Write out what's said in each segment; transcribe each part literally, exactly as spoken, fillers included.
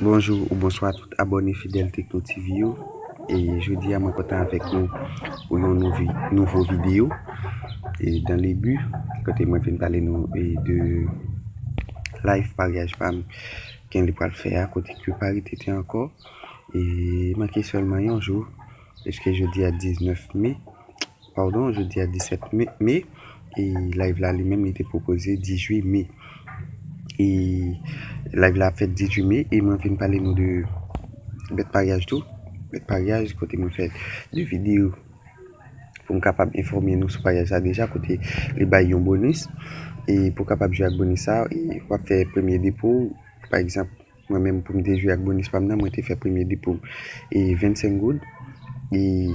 Bonjou ou bonswa tout abòne fidèl Tekno T V yo. E jodi a mwen kontan avèk nou pou yon nouvi, nouvo videyo. E dans le but, kote mwen vin pale nou e de live paryaj pa m, ken li pral fè a, kote ke pa rete te ankò. E manke sèlman yon jou, piske jodi a diznèf me, padon, jodi a disèt me, me, e live la li menm li te pwopoze dizuit me. E live la ap fèt dizuit me, e mwen vin pale nou de bèt paryaj tou. Bèt paryaj, kote mwen fè de videyo pou m kapab enfòme nou sou paryaj la deja, kote li bay yon bonis. E pou w kapab jwe ak bonis sa, e w ap fè premye depo, pa egzanp, mwen menm pou m te jwe ak bonis pa m nan, mwen te fè premye depo e vennsenk goud. E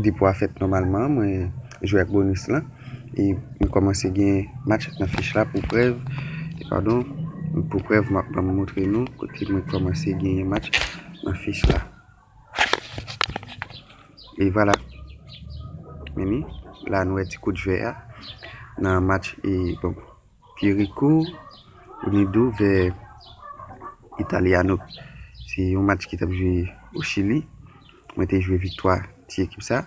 depo a fèt nòmalman, mwen jwe ak bonis lan. E mwen kòmanse gen match nan fich la pou prèv. E padon, pou prèv, m ap ban m montre nou kote mwen kòmanse genyen match nan fich la. E vwala. Men ni, la nou wè ti kout jwè a nan match e bon, Fierico Unido vs Italiano. Se yon match ki t ap jwe o Chili. Mwen te jwe viktwa ti ekip sa.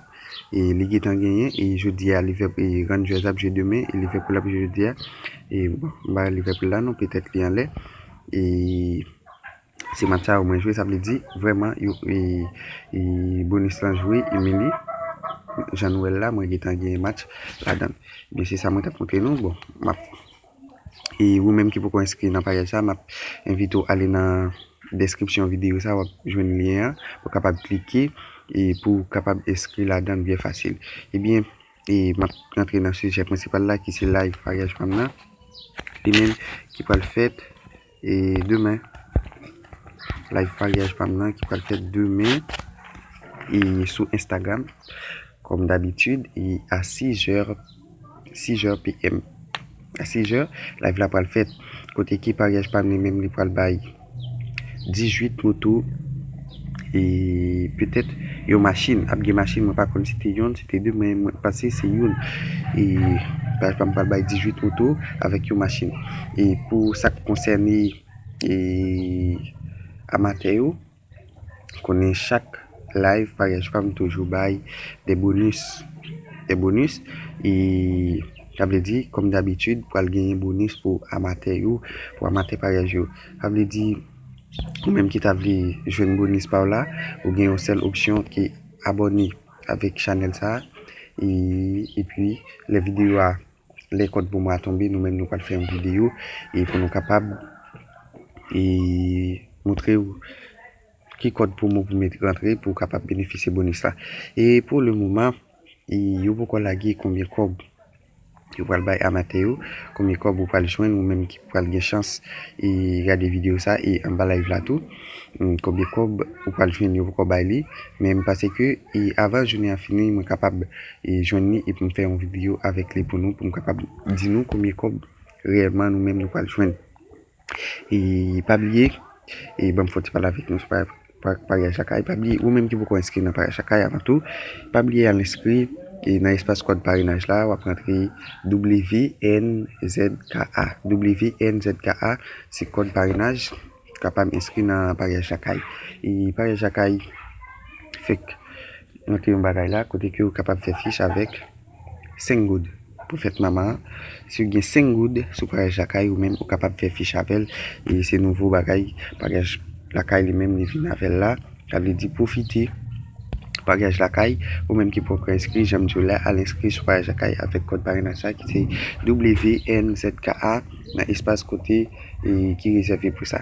E li gentan genyen. E jodi a, Liverpool, e Rangers ap jwe demen. E Liverpool ap jwe jodi a. E bon, m pa Liverpool la non, petèt li anlè. E se match sa yo mwen jwe, sa vle di, vrèman, yo, e, e bonis lan jwe, e men li, jan nou wè l la, mwen gentan genyen match ladan l. Men se sa mwen t ap montre nou, bon, m ap E ou menm ki poko enskri nan paryaj sa, m ap envite w ale nan deskripsyon videyo sa, w ap jwenn lyen an, pou w kapab klike e pou w kapab enskri ladan l byen fasil. Ebyen, e m ap rantre nan sijè prensipal la ki se live paryaj pa m nan. Li menm ki pral fèt e demen. Live paryaj pa m nan ki pral fèt demen e sou Instagram. Kòm dabitid, e a sis è, sis è P M. A sis è, live la pral fèt. Kote ki paryaj pa m li menm li pral bay dizuit moto e petèt yon machin. Ap gen machin, mwen pa konn si te yonn, si te de, men mwen panse se youn. E paryaj pa m pral bay dizuit moto avèk yon machin. E pou sa k konsène e amatè yo, konnen chak live paryaj pa m toujou bay de bonis. De bonis. E sa vle di, kòm dabitid, pral genyen bonis pou amatè yo, pou amatè paryaj yo. Sa vle di, ou menm ki ta vle jwenn bonis pa w la, ou gen yon sèl opsyon ki abòne avèk chanèl sa. E, epi, lè videyo a, lè kòd pwomo a tonbe, nou menm nou pral fè yon videyo e pou nou kapab e montre w ki kòd pwomo pou met rantre pou w kapab benefisye bonis la. E pou le moman, e yo poko lage konbyen kòb yo pral bay amatè yo, konbyen kòb ou pral jwenn ou menm ki pral gen chans e gade videyo sa e anba live la tou. Konbyen kòb ou pral jwenn yo poko bay li, men m panse ke e avan jounen an fini mwen kapab e jwenn li e pou m fè yon videyo avèk li pou nou, pou m kapab di nou konbyen kòb reyèlman nou menm nou pral jwenn. E pa bliye, e ban m fè yon ti pale avèk nou sou pa- pa- paryaj lakay. Pa bliye, ou menm ki poko enskri nan paryaj lakay avan tou, pa bliye al enskri e nan espas kòd parenaj la, w ap rantre W N Z K A. W N Z K A, se kòd parenaj, kapab enskri nan paryaj lakay. E paryaj lakay, fèk note yon bagay la, kote ke ou kapab fè fich avèk senk goud pou fèt manman an. Si w gen senk goud sou paryaj lakay, ou menm ou kapab fè fich avè l. E se nouvo bagay, paryaj lakay li menm li vin avè l la. Sa vle di pwofite paryaj lakay, ou menm ki poko enskri, jan m di w la, al enskri sou paryaj lakay avèk kòd parenaj sa ki se W N Z K A nan espas kote e ki rezève pou sa.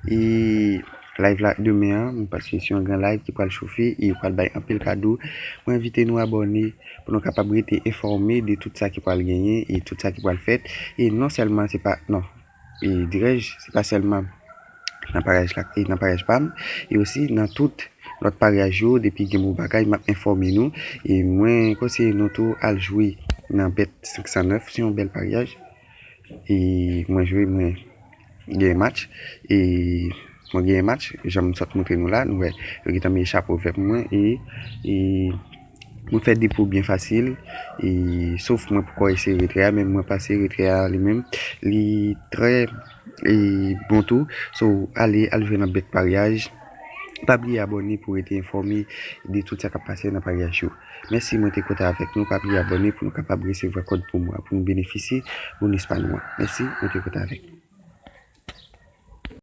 E live la demen an, m panse se yon gran live ki pral chofe e pral bay anpil kado. Mwen envite nou abòne pou nou kapab rete enfòme de tout sa ki pral genyen e tout sa ki pral fèt. E non sèlman se pa, non, e dirèj, se pa sèlman nan paryaj la, e nan paryaj pa m, e osi nan tout lòt paryaj yo, depi gen bon bagay, m ap enfòme nou. E mwen konseye nou tou al jwe nan bèt senk san nèf, se yon bèl paryaj. E mwen jwe, mwen genyen match. E mwen genyen match, jan m sot montre nou la, nou wè, yo gentan mete chapo vè pou mwen. E, e Mwen fè depo byen fasil, e, sof mwen poko eseye retrè a, men mwen pase retrè a li menm, li trè, e, bon tou. So, ale, al jwenn nan bèt paryaj. Pa bliye abòne pou rete enfòme de tout sa k ap pase nan paryaj yo. Mèsi, mwen te kontan avèk nou. Pa bliye abòne pou nou kapab resevwa kòd pwomo a, pou nou benefisye bonis pa nou an. Mèsi, mwen te kontan avèk nou.